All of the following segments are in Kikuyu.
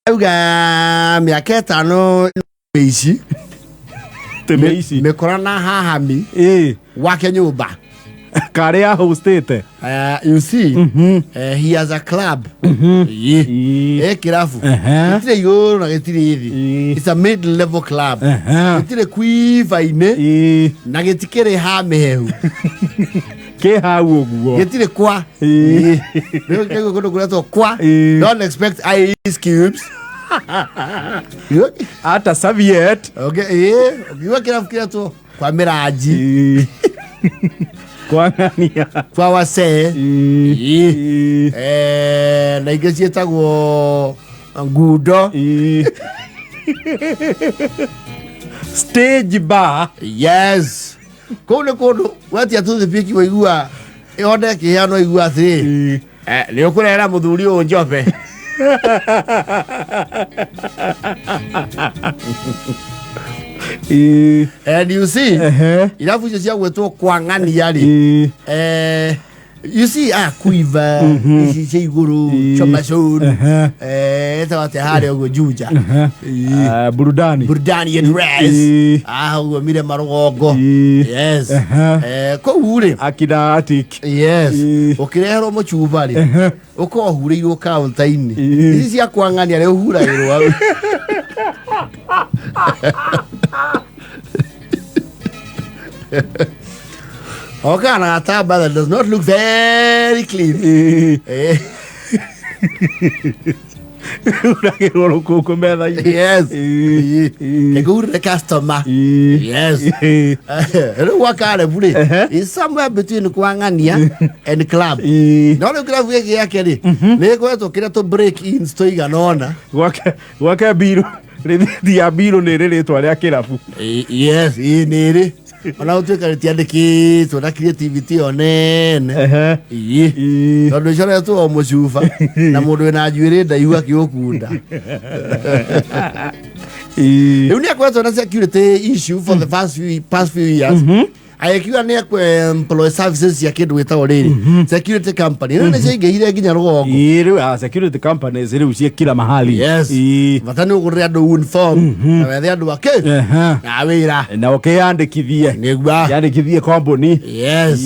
Auga mĩaka 5 ici. Tene ici. Mĩkora na hahami wake nyũmba. Karĩ ya hostĩte. You see, he has a club. Ĩĩ. Ĩ kĩrabu gĩtirĩ igũrũ na gĩtirĩ thĩ. It's a mid level club. Gĩtirĩ kwiba-inĩ na gĩtikĩrĩ ha mĩhehu. Kĩ hau ũguo. Gĩtirĩ kwa. Rĩu kĩguo kũndũ kũretwo kwa. Don't expect ice cubes. Ata serviette. Okay, ĩĩ, ũkiuga kĩrabu kĩretwo kwa mĩranji. Kwa ng'ania. Kwa wasee. Ĩĩ. Na ingĩ ciĩtagwo ngundo. Stage bar. Yes, kũu nĩ kũndũ wetia toothpick waigua yonde ĩkĩheanwo igua atĩrĩ, nĩ ũkũrehera mũthuri ũyũ njobe. And you see, irabu icio cia gwĩtwo kwa ng'ania rĩ, you see, kuiva ici cia igũrũ, chomazone, ĩtagwo atĩa harĩa ũguo Juja? Burudani. Burudani and Res. Ũguo Mirema rũgongo. Yes. Kũu rĩ, Akina Atik. Yes. Ũkĩreherwo mũcuba rĩ, ũkorwo ũhurĩirwo kaunta-inĩ. Ici cia kwang'ania rĩ, ũhuragĩrwo hau. Okaga na gatamba that does not look very clean. Uragĩrwo rũkũngũ metha-inĩ. Yes. Ĩkũhurĩre customer. Yes. Rĩu gwa Caleb rĩ, is somewhere between kwang'ania and club. No rĩu kĩrabu gĩkĩ gĩake rĩ, nĩ gĩkoretwo kĩrĩa tũ break ins tũigana ũna. Gwake mbiru, rĩthiti ya mbiru nĩ ĩrĩ rĩtwa rĩa kĩrabu. Yes, ĩĩ nĩ ĩrĩ. Ona gũtuĩka rĩtiandĩkĩtwo na creativity ĩyo nene. Ĩĩ. Tondũ ĩcoretwo o mũcuba na mũndũ wĩna njuĩrĩ ndaihu akĩũkunda. Rĩu nĩ akoretwo na security issue for the past few years. Agĩkiuga nĩ ekũ employ services cia kĩndũ gĩtagwo rĩrĩ security company. Rĩu nĩ ciaingĩhire nginya rũgongo. Ĩĩ, rĩu security companies rĩu ciĩ kila mahali. Yes. Bata nĩ ũgũrĩre andũ uniform na wethe andũ akĩ na wĩra. Na ũkĩyandĩkithie. Nĩguo. Yandĩkithie kambuni. Yes.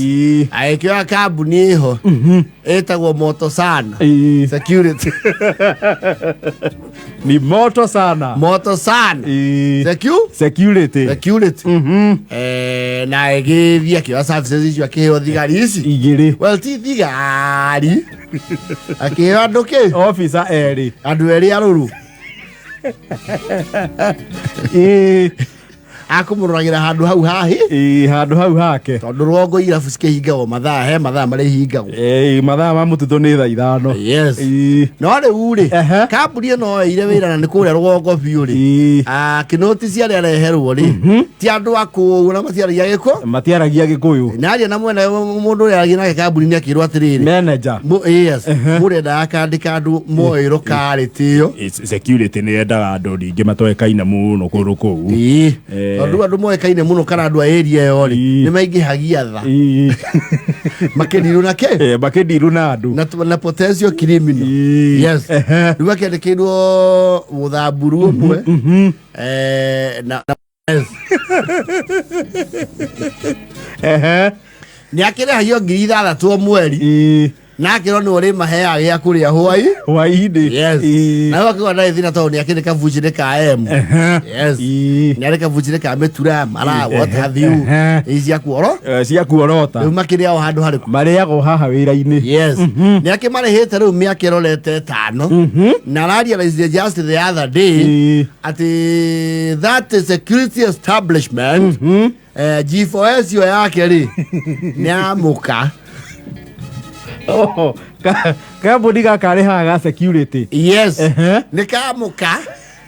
Agĩkĩoya kambuni ĩho ĩtagwo Moto Sana Security. Ni moto sana. Moto Sana Security. Security. Na ĩgĩthiĩ akĩoya services icio, akĩheo thigari ici igĩrĩ. Well, ti thigari, akĩheo andũ kĩ officer erĩ. Andũ erĩ arũrũ akũmũroragĩra handũ hau hahi. Ĩĩ, handũ hau hake. Tondũ rũgongo irabu cikĩhingagwo mathaa, he mathaa marĩa ihingagwo. Ĩĩ, mathaa ma mũtitũ nĩ thaa 5. Yes. No rĩu rĩ, kambuni ĩno ĩire wĩra na nĩ kũrĩa rũgongo biũ rĩ, kĩnoti arĩa areherwo rĩ, ti andũ a kũu na matiaragia gĩkũ. Matiaragia Gĩkũyũ. Naria na mwena mũndũ ũrĩa aragia nake kambuni nĩ akĩrwo atĩrĩrĩ, manager. Yes, mũrenda akandĩka andũ moĩrwo karĩtĩ ĩyo. Security nĩ yendaga andũ ningĩ matoĩkaine mũno kũndũ kũu. Tondũ andũ moĩkaine mũno kana andũ a area ĩyo rĩ, nĩ maingĩhagia tha makĩndirũ na kĩ. Makĩndirũ na andũ. Na potential criminal. Yes. Rĩu akĩandĩkĩirwo mũthamburu ũmwe, na yes. Nĩ akĩrĩhagio 6,000 o mweri na akĩrwo nĩ ũrĩ maheaga gĩa kũrĩa hwai hwainĩ. Yes. Na rĩu akĩgwa ndarĩ thĩna tondũ nĩ akĩrĩ kabucĩrĩ ka M. Yes. Nĩ arĩ kabucĩrĩ ka mĩtura mara, what have you. Ici cia kuoro. Cia kuorota. Rĩu makĩrĩagwo handũ harĩkũ? Marĩagwo haha wĩra-inĩ. Yes. Nĩ akĩmarĩhĩte rĩu mĩaka ĩrorete 5 na ararealize just the other day atĩ that security establishment, G4S ĩyo yake rĩ, nĩ amũka. Oh, kambuni gaka arĩhaga ga security. Yes. Nĩ kamũka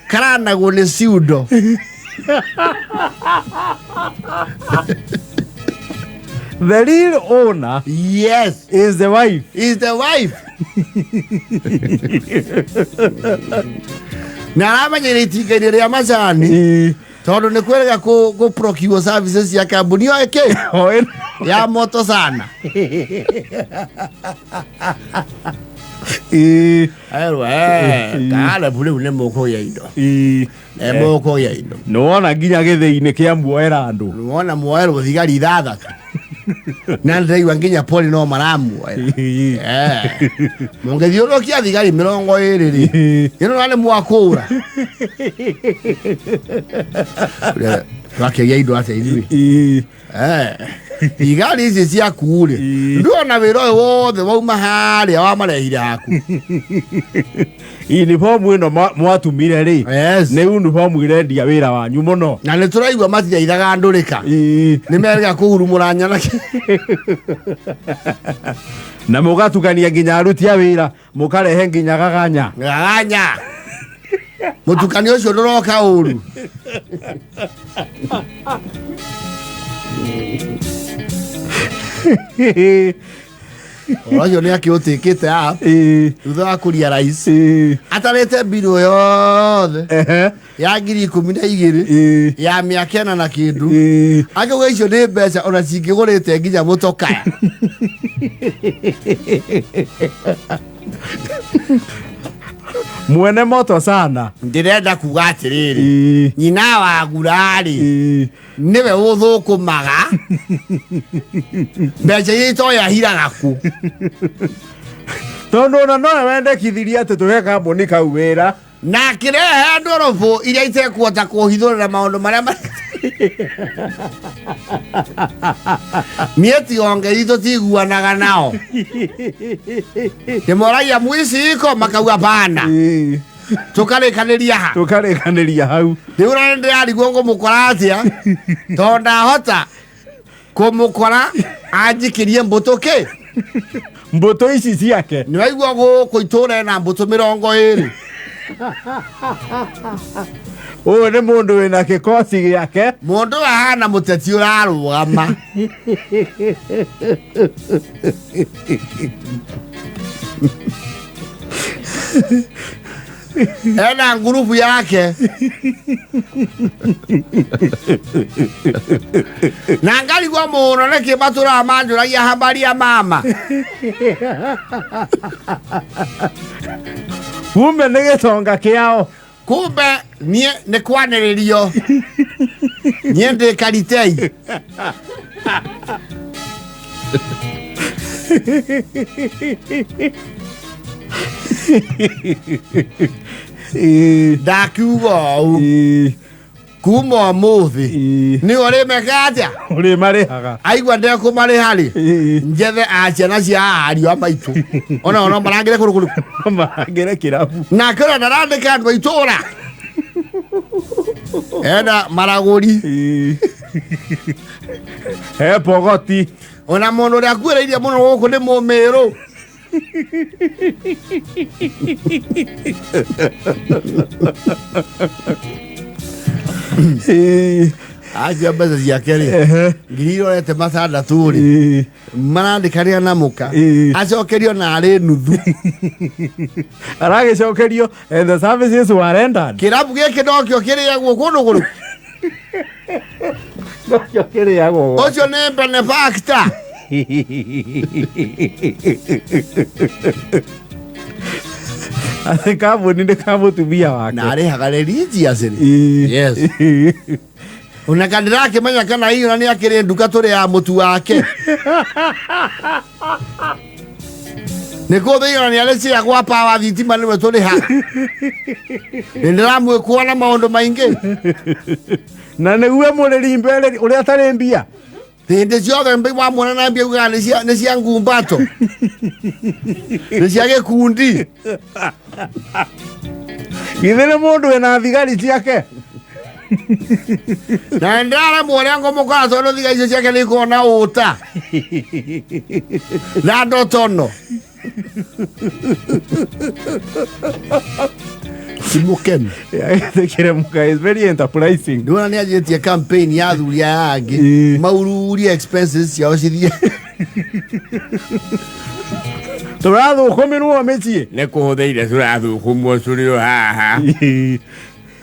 karanagwo nĩ ciundo. The real owner is the wife. Is the wife. Na aramenyeire itinga-inĩ rĩa macani tondũ nĩ kwĩrega kũ procure services cia kambuni ĩyo ĩkĩ O ĩno. Ya moto sana. Ĩĩ. Erwo karebu rĩu nĩ mũkũgĩa indo. Ĩĩ. Nĩ mũkũgĩa indo. Nĩwona nginya gĩthĩi-inĩ kĩa muoera andũ. Nĩwona muoerwo thigari ithathatũ. Na ndĩraigua nginya poli no maramuoera. Ĩĩ. Mũngĩthiũrũrũkia thigari 20 rĩ, Ĩĩ. ĩno na nĩ mwakũra. Twakĩgĩa indo atĩa ithuĩ? Ĩĩ. Thigari ici ciaku rĩ, Ĩĩ. ndũona wĩra ũyũ wothe wauma harĩa wamarehire haku. Uniform ĩno mwatumire rĩ, Yes. nĩ uniform irendia wĩra wanyu mũno. Na nĩ tũraigua matithaithaga ndũrĩka. Ĩĩ. Nĩ merega kũhurumũra nyanake. Na mũgatukania nginya aruti a wĩra, mũkarehe nginya gaganya. Gaganya. Mũtukanio ũcio ndũroka ũru. Ũhoro ũcio nĩ akĩũtĩkĩte up Ĩĩ. thutha wa kũria rais. Ĩĩ. Atarĩte mbirũ yothe Ehe. ya 12,000 Ĩĩ. ya mĩaka ĩna na kĩndũ. Ĩĩ. Akauga icio nĩ mbeca ona cingĩgũrĩte nginya mũtokaya. Mwene moto sana. Ndĩrenda kuga atĩrĩrĩ, Ĩĩ. nyina wa gurarĩ Ĩĩ. nĩwe ũthũkũmaga mbeca iria itoyahiraga kũ. Tondũ ona nowe wendekithirie atĩ tũhe kambuni kau wĩra. Na akĩrehe ndũrũbũ iria itekuhota kũhithũrĩra maũndũ marĩa niĩ tionge itũ tiguanaga nao. Ndĩmoragia mwici iko makauga bana. Ĩĩ. Tũkarĩkanĩria ha. Tũkarĩkanĩria hau. Rĩu ona nĩndĩrarigwo ngũmũkora atĩa tondũ ndahota kũmũkora anjikĩrie mbũtũ kĩ. Mbũtũ ici ciake. Nĩwaigua gũkũ itũra ena mbũtũ 20. Ũyũ nĩ mũndũ wĩna gĩkosi gĩake. Mũndũ ahana mũteti ũrarũgama. Ena ngurubu yake. Na ngarigwo mũno nĩkĩ matũraga manjũragia habari ya mama. Kumbe nĩ gĩtonga kĩao. Kumbe niĩ nĩ kwanĩrĩrio. Niĩ ndĩ karitei. Ĩĩ. Ndakiuga ũũ. Ĩĩ. Kuma ũmũthĩ. Ĩĩ. Nĩ ũrĩmeka atĩa? Ũrĩmarĩhaga. Aigua ndekũmarĩha rĩ. Ĩĩ. Njethe a ciana cia ariũ a maitũ. Ona no marangĩre kũrũ kũrũ. Marangĩre kĩrabu. Nake ũrĩa ndarandĩka andũ a itũũra. Ena maragũri. Ĩĩ. He pogoti. Ona mũndũ ũrĩa akuĩrĩirie mũno gũkũ nĩ mũmĩrũ. Ĩĩ. Acio mbeca ciake rĩ. Ehe. Ngiri irorete matandatũ rĩ. Ĩĩ. Marandĩkanĩra na mũka. Ĩĩ. Acokerio na arĩ nuthu. Aragĩcokerio and the services were rendered. Kĩrabu gĩkĩ nokĩo kĩrĩagwo kũndũ kũrũ. Nokĩo kĩrĩagwo. Ũcio nĩ benefactor. Atĩ kambuni nĩ ka mũtumia wake. Na arĩhaga religiously. Ĩĩ. Yes. Ona kana ndĩrakĩmenya kana hihi ona nĩ akĩrĩ nduka tũrĩ ya mũtu wake. Nĩ kũthĩi ona nĩ arĩ cia gwa power thitima nĩwe tũrĩha. Nĩ ndĩramwĩkũa na maũndũ maingĩ. Na nĩgue mũrĩri mbere ũrĩa atarĩ mbia. Hĩndĩ ciothe wamuona na mbia ugaga nĩ cia ngumbato. Nĩ cia gĩkundi. Githĩ nĩ mũndũ wĩna thigari ciake. Na ndĩraremwo ũrĩa ngũmũkora tondũ thigari icio ciake nĩ ikoragwo na ũta. Na ndotono. Ti mũkenu. Agĩtĩkĩre mũka is very enterprising. Ndĩrona nĩ anjĩtie campaign ya athuri aya angĩ. Ĩĩ. Maururie expenses ciao cithiĩ. Tũrathũkũmĩrwo mĩciĩ. Nĩ kũhũthĩire tũrathũkũmwo tũrĩ o haha.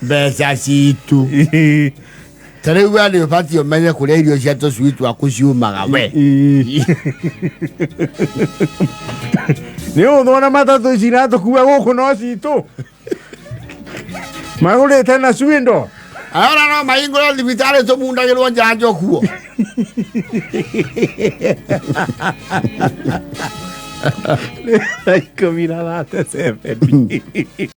Mbeca citũ. Ta rĩu we nĩ ũbatiĩ ũmenye kũrĩa irio cia tũcui twaku ciumaga we. Nĩ ũthona matatũ ici iratũkua gũkũ no citũ magũrĩte na cwindo. Ayona no mahingũre thibitarĩ tũmundagĩrwo njanjo kuo. 10:37.